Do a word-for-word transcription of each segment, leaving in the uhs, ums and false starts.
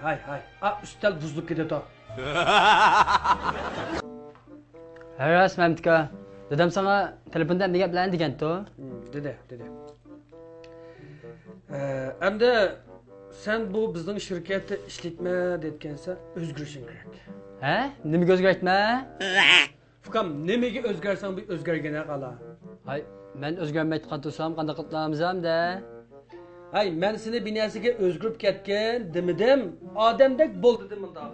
ھاي، ھاي، ئا، ئۈستەل بۇزۇلۇپ كېتىدۇ. ھە راست، مەمتىكا. دادام ساڭا تېلېفوندا ئەمدى گەپلەرنى دېگەنتۇ. ھىم، دېدى، دېدى. ئە، ئەمدى سەن بۇ بىزنىڭ شىركەتتە ئىشلەيتمەن دەيدىكەنسەن، ئۆزگىرىشىڭ كېرەك. ھە؟ نېمىگە ئۆزگەرتمە؟ ئۇكام، نېمىگە ئۆزگەرسەڭ بىر ئۆزگەرگىنە قالا. ھاي، مەن ئۆزگەرمەيدىغان تۇرسام قانداق قىلىپ بولامىز ئەمدى؟ ھاي، مەن سېنى بىر نەرسىگە ئۆزگىرىپ كەتكىن دېمىدىم، ئادەمدەك بول دېدىم مۇنداق.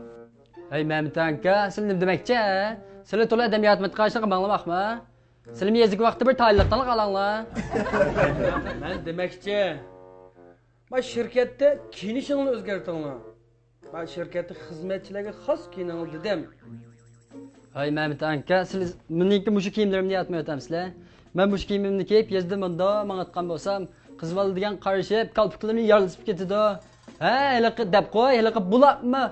ھەي مەمتىكا، سىلى نېمە دېمەكچى؟ سىلى تولا ئادەم ياراتمايدىغان ئىشلارغا ماڭلىماقما؟ سىلىمۇ يېزىكى ۋاقتى بىر تايىنلىق تاڭلىق ئالاڭلار. مەن دېمەكچى، ما شىركەتتە كىيىنىشىڭلارنى ئۆزگەرتىڭلار. ما شىركەتتە خىزمەتچىلەرگە خاس كىيىنىڭلار دېدىم. ھاي مەمتىكا، سىلى مېنىڭكى مۇشۇ كىيىملىرىمنى ياراتمايۋاتامسىلەر؟ مەن مۇشۇ كىيىمىمنى كىيىپ يېزىدا مۇندا ماڭىۋاتقان بولسام، قىز بالا دېگەن قارىشىپ، كالپۇكلىرىمنى يارىلىتىپ كېتىدۇ. ھە، ھېلىقى دەپ قوي، ھېلىقى بۇلارمۇ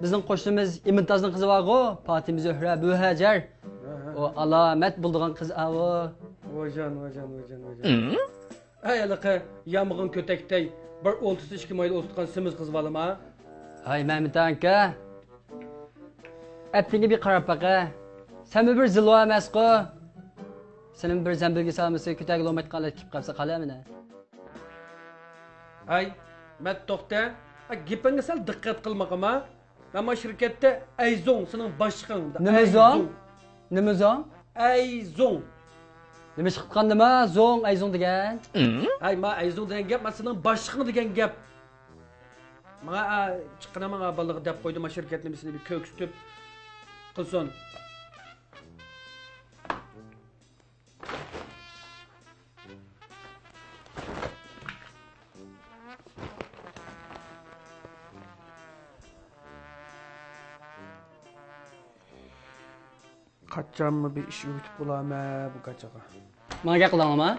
بىزنىڭ قوشنىمىز ئىمىنتازنىڭ قىزى بارغۇ، پاتىمە زۆھرە بۆھەجەر. ھە، ھە. ئۇ ئالامەت بولىدىغان قىز ئاۋۇ. ۋايجان، ۋايجان، ۋايجان، ۋايجان. ھەي، ھېلىقى يامىغان كۆتەكتەي، بىر ئولتۇرسا ئىككى مايىل ئولتۇرغان سېمىز قىز بالىما؟ ھاي مەمتىكا، ئەپتىڭگە بىر قاراپ باقە. سەنمۇ بىر زىلۋا ئەمەسقۇ. سېنىمۇ بىر زەمبىلگە سالمىسا كۆتەرگىلى بولمايدىغان ھالەتكە كېلىپ قالسا قالامىنە. ھەي، مەت توختە. ئا، گېپىڭگە سەل دىققەت قىلمىغىما؟ مەن ما شىركەتتە ئەيزۇڭ، سېنىڭ باشلىقىڭ. نېمە زۇڭ؟ نېمە زۇڭ؟ ئەيزۇڭ. نېمە ئىش قىلغاندىما زۇڭ، ئەيزۇڭ دېگەن؟ ھەي، ما ئەيزۇڭ دېگەن گەپ، ما سېنىڭ باشلىقىڭ دېگەن گەپ. ماڭا، ئا، چىققىنا ماڭا بالىلارغا دەپ قويدۇم، ما شىركەتنى سېنى بىر كۆرسىتىپ قىلسۇن. قاچانمۇ بىر ئىش ئۆگىتىپ بولامەن بۇ گاچىغا. ماڭا گەپ قىلدىڭلارمۇ؟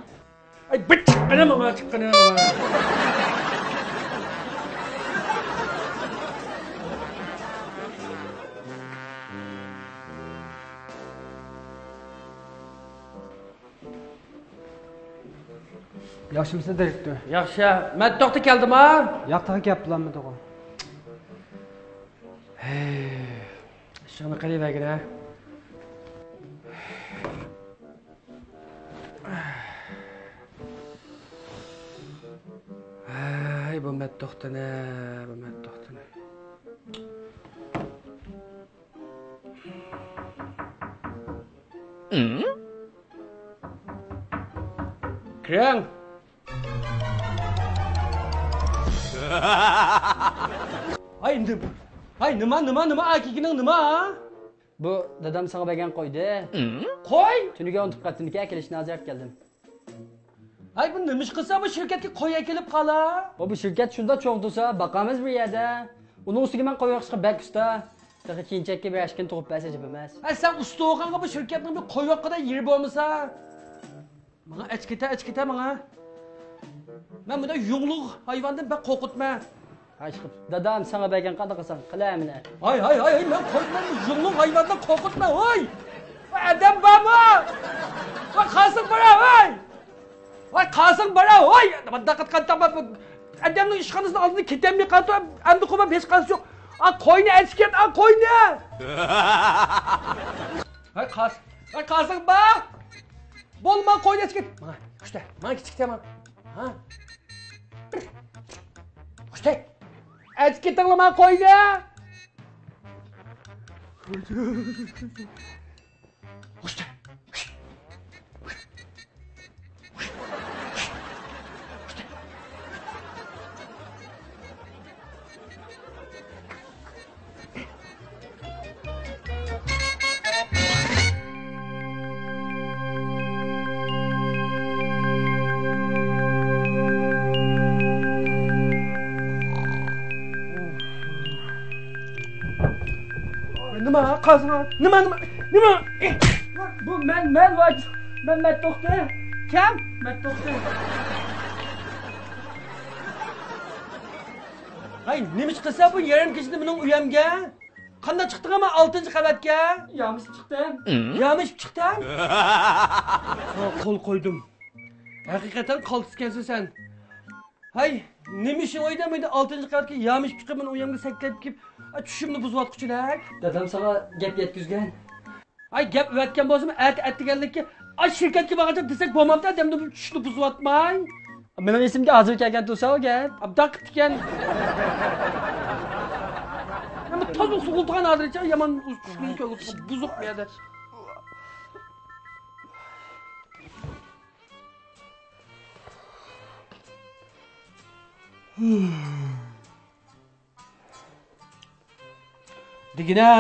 ئەي، بىر چىققىنە ماڭا، چىققىنە ماڭا. ياخشىمۇسىز، دىرېكتور؟ ياخشى. مەت توختى كەلدىما؟ ياقتىغا كەپ بولالمىدىغۇ. ھەي، ئىشىڭنى قىلىۋەرگىنە. ھەي، بۇ مەت توختىنى، بۇ مەت توختىنى. كىرىڭ. ھاي، نېمە؟ ھاي، نېمە، نېمە، نېمە، ئەركىكىنىڭ نېمە، ھا؟ بۇ دادام ساڭا بەرگەن قويدى. قوي؟ تۈنۈگۈن ئۇنتۇپ قاپتىمىكەن، كېلىشنى ھازىر ئەپ كەلدىم. ھاي، بۇ نېمە ئىش قىلسا بۇ شىركەتكە قوي ئەكېلىپ قالا؟ بۇ، بۇ شىركەت شۇنداق چوڭ تۇرسا، باقامىز بىر يەردە. ئۇنىڭ ئۈستىگە مەن قوي باقىشقا بەك ئۇستا. تېخى كېيىنچەككە بىر ئەشكىنى تۇغۇپ بەرسە ئەجەب ئەمەس. ھە، سەن ئۇستا بولغانغا بۇ شىركەتنىڭ بىر قوي باققۇدەك يېرى بولمىسا. ماڭا ئەچكىتە، ئەچكىتە ماڭا. مەن بۇنداق يۇڭلۇق ھايۋاندىن بەك قورقۇتمەن. ھاي ئىشقىپ، دادام ساڭا بەرگەن قانداق قىلساڭ قىلە مېنى. ھاي، ھاي، ھاي، ھاي، مەن قورقمايمەن، يۇڭلۇق ھايۋاندىن قورقۇتمەن، ھوي! ئادەم بارمۇ؟ ۋاي، قالساڭ بارا، ھوي! ۋاي، قالساڭ بارا، ھوي! مانداق قىلىپ قانداق بار، ئادەمنىڭ ئىشخانىسىنىڭ ئالدىدىن كېتەلمەي قالدى، ئەمدى قويما ھېچ قايسى يوق. ئا، قوينى ئەچكەت، ئا، قوينى! ھاي، قالساڭ، ھاي، قالساڭ بار! بولما، قوينى ئەچكەت! ماڭا، خۇشتە، ماڭا كىچىكتە، ماڭا. ھا؟ خۇشتە! ئەچكىتىڭلار ماڭا قوينى! خۇشتە! نېمە، قازغا؟ نېمە، نېمە، نېمە؟ بۇ مەن، مەن، ۋاي، مەن مەت توختى. كىم؟ مەت توختى. ھەي، نېمە ئىش قىلسا بۇ يېرىم كېچىدە مېنىڭ ئۆيەمگە؟ قانداق چىقتىڭ مانا ئالتىنچى قەۋەتكە؟ يامىشىپ چىقتىم. يامىشىپ چىقتىڭ؟ ساڭا قول قويدۇم. ھەقىقەتەن قالتىس ئىكەنسەن سەن. ھەي، نېمە ئىشىڭ ئۆيدە؟ مەن ئالتىنچى قەۋەتكە يامىشىپ چىقىپ، مەن ئۇ يەرگە سەكرەپ كېلىپ، ئا، چۈشۈمنى بۇزۇۋاتقۇچىلەك. دادام ساڭا گەپ يەتكۈزگەن. ھەي، گەپ ئەۋەتكەن بولسىمۇ، ئەتە ئەتىگەنلىككە، ئا، شىركەتكە بارغانچە دېسەك بولمامتى، ئادەمنى بۇ چۈشنى بۇزۇۋاتماي. مېنىڭ ئېسىمگە ھازىر كەلگەن تۇرسا ئۇ گەپ. ئابداق قىپتىكەن. نېمە تازا سوغۇلتىغان ھازىرچە، يامان چۈشكۈنلۈك كۆرۈپ بۇزۇق بۇ يەردە. دېگىنە،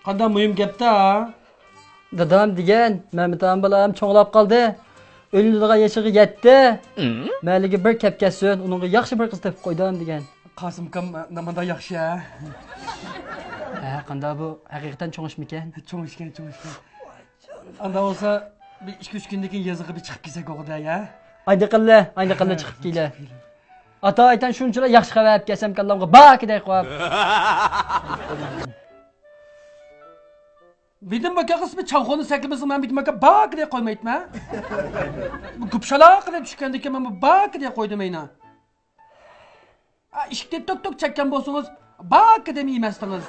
قانداق مۇھىم گەپتە؟ دادام دېگەن، مەمەت ئاغام بالام چوڭلاپ قالدى. ئۆيلىنىدىغان يېشىغا يەتتى. مەھەللىگە بىر كەپ كەتسۇن، ئۇنىڭغا ياخشى بىر قىز تېپىپ قويدۇم دېگەن. قاسىم ئاكام نېمانداق ياخشى ھە؟ ھە، قانداق بۇ؟ ھەقىقەتەن چوڭ ئىشمىكەن؟ چوڭ ئىشكەن، چوڭ ئىشكەن. ئاندا بولسا، بىر ئىككى-ئۈچ كۈندىن كېيىن يېزىغا بىر چىقىپ كەلسەك ئوغۇدە يا؟ ئاينى قىللى، ئاينى قىللى چىقىپ كېلە. ئاتا ئايتان شۇنچىلا ياخشى خەۋەر ئەپ كەلسەم كاللامغا باكىدەك قويۇپ. بىدىم باكا قىسمى چاۋخوننى سەكلىمىسىڭ مەن بىدىم باكا باكىدەك قويمايتتىم ھە؟ گۈپشالاق قىلىپ چۈشكەندىكىن مەن باكىدەك قويدۇم ئەينا. ئىشىكتىن توك توك چەككەن بولسىڭىز، باكىدەم يېمەستىڭىز.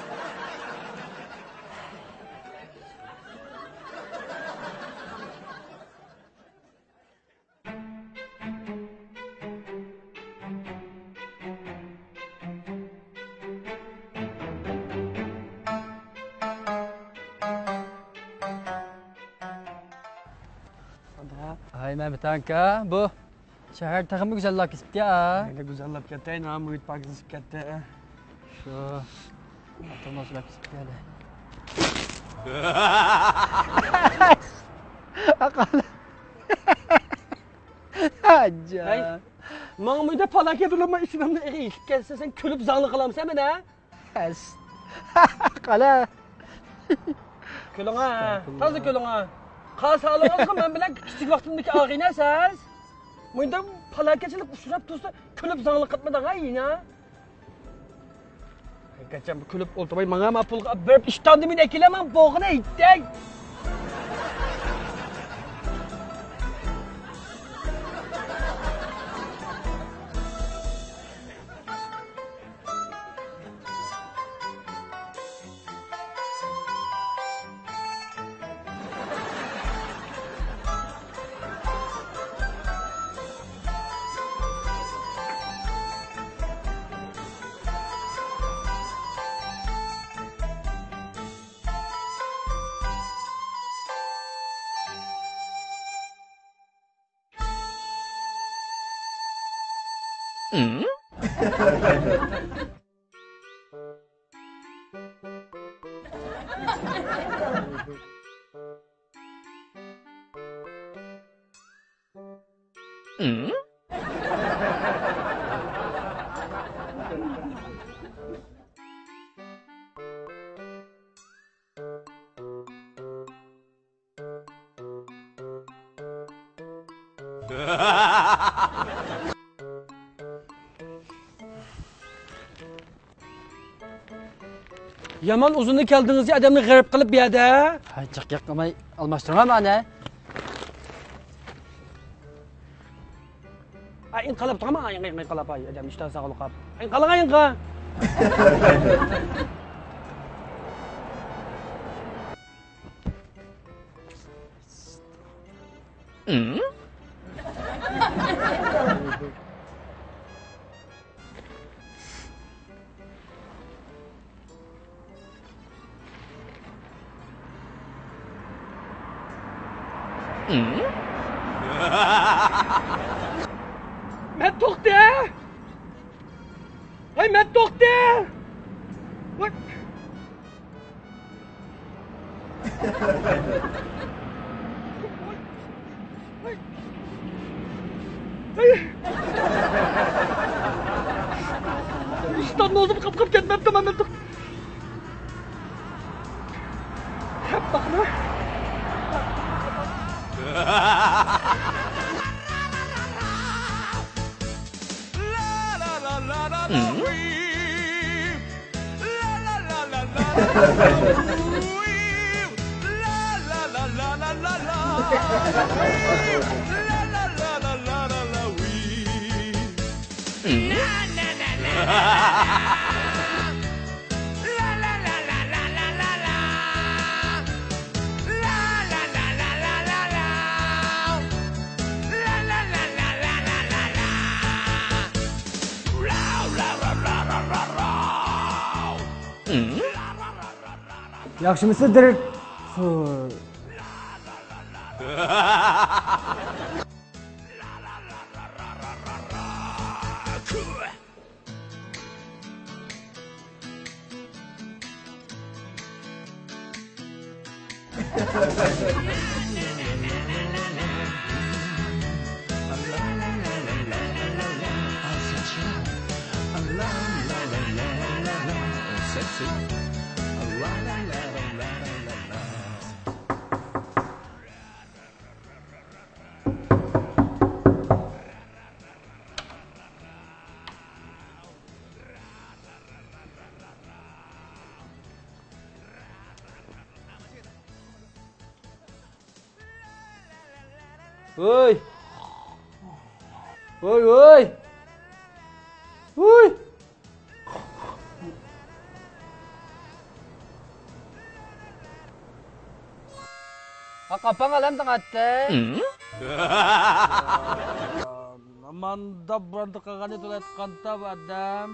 ھاي مەمەت ئاكا، بۇ شەھەر تېخىمۇ گۈزەللەپ كېتىپتۇ يا. نېمە گۈزەللەپ كەتتى، نام مۇھىت پاكىزلىشىپ كەتتى. شۇ ئاپتوموبىل سۈرەپ كېتىپتۇ ھەلە. ئاقال. ھەي، ماڭا مۇنداق پالاكەت بولۇپمۇ ئىسمىمنى ئېغىر ئېيتىپ كەتسە، سەن كۈلۈپ زاڭلىق قىلامسەن مانا؟ قالا. كۈلۈڭە، تازا كۈلۈڭە. قارا سالىڭىزغا مەن بىلەن كىچىك ۋاقتىمدىكى ئاغىنە سىز. مۇنداق پالاكەتچىلىك ئۇچراپ تۇرسا، كۈلۈپ زاڭلىق قىلمىدىڭ ھە يەنە؟ ھەقىقەتەن بۇ كۈلۈپ ئولتۇرماي، ماڭا ما پۇلغا بېرىپ ئىشتاندىمىن ئەكېلەمەن بوغىنى ئېيتتەك. يامان ئۇزۇندا كەلدىڭىز، ئادەمنى غېرىب قىلىپ بۇ يەردە. ھەي، جىق گەپ قىلماي ئالماشتۇرۇڭ مانا. ئاي، ئىنقىلىپ تۇرما، ئاي، ئىنقىلىپ، ئاي، ئادەم ئىشتان ساغلىق قاپ. ئىنقىلىڭ، ئىنقىل. مەت توختى! ھەي، مەت توختى! ۋاي! ئىشتاننى ئۆزۈم قاپقاپ كەتمەپتىمەن. خەپ باقما. ياخشىمۇسىز، دىرېكتور؟ ۋوي! ۋوي، ۋوي! ۋوي! ھا، قاپاڭ ئالەمدىڭ ئەتتى. ماندا بۇراندا قالغان ئىدى، ئۇلاتقاندا بۇ ئادەم.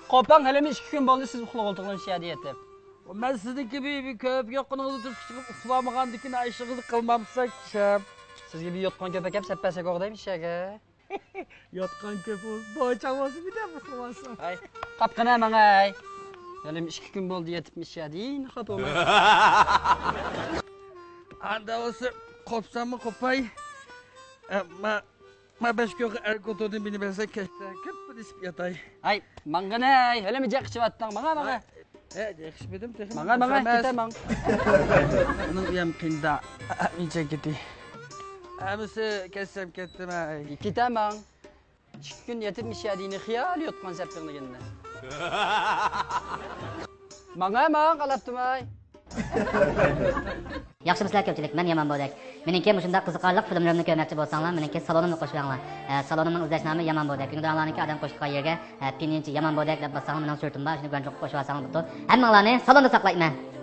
قاپاڭ، ھېلىمۇ ئىككى كۈن بولدى سىز ئۇخلىغىلى تۇرغىنىڭىز يەردە يېتىپ. مەن سىزنىڭكى بى، بى كۆپ يوققىنىڭىزدا تۈرتكە چىقىپ ئۇخلىمىغاندىكىن ئىشىڭىزنى قىلمامسەكچە. سىزگە بى يوتقان كۆپ ئەكەپ سەپ بەرسەك ئوغدايمىز ئىشەگە. يوتقان كۆپ بولسا، بويچاڭ بولسا بىدە ئۇخلىماسا. ھەي، قاپقىنا ماڭاي. يەنە ئىككى كۈن بولدى يېتىپ ئىشەدە، يەنە خاپا بولماي. ئاندا بولسا قوپساممۇ قوپاي. ئەمما ما بەش كۈنگە ئەر كوتۇردىن بىنى بەرسە كەچتە كۆپ دېسىپ ياتاي. ھەي، ماڭغىنە، ھەي، ھېلىمۇ جىق ئىچىۋاتتىڭ، ماڭا، ماڭا. ھە، يېقىشمىدىم تېخى. ماڭا، ماڭا، كېتە ماڭ. ئۇنىڭ ئۇيام قىينىدا. ئىنچە كېتى. ھەممىسى كەتسەم كەتتىم، ھەي. كېتە ماڭ. ئىككى كۈن يېتىپ مىشەدىنى خىيال يوتقان سەپلىرىنى. ماڭا، ماڭا قالاپتىماي. ياخشىمۇسىلەر كۆپچىلىك، مەن يامان بودەك. مېنىڭكى مۇشۇنداق قىزىقارلىق فىلىملىرىمنى كۆرمەكچى بولساڭلار، مېنىڭكى سالونۇمنى قوشۇۋېلىڭلار. ئە، سالونۇمنىڭ ئىزدەش نامى يامان بودەك. ئۈندىدارلارنىڭكى ئادەم قوشۇلغان يېرىگە، ئە، پىنيىنچە يامان بودەك دەپ باسساڭلار، مېنىڭ سۈرىتىم بار، شۇنى گۇەنچۇڭغا قوشۇۋالساڭلار بولىدۇ. ھەممىڭلارنى سالوندا ساقلايمەن.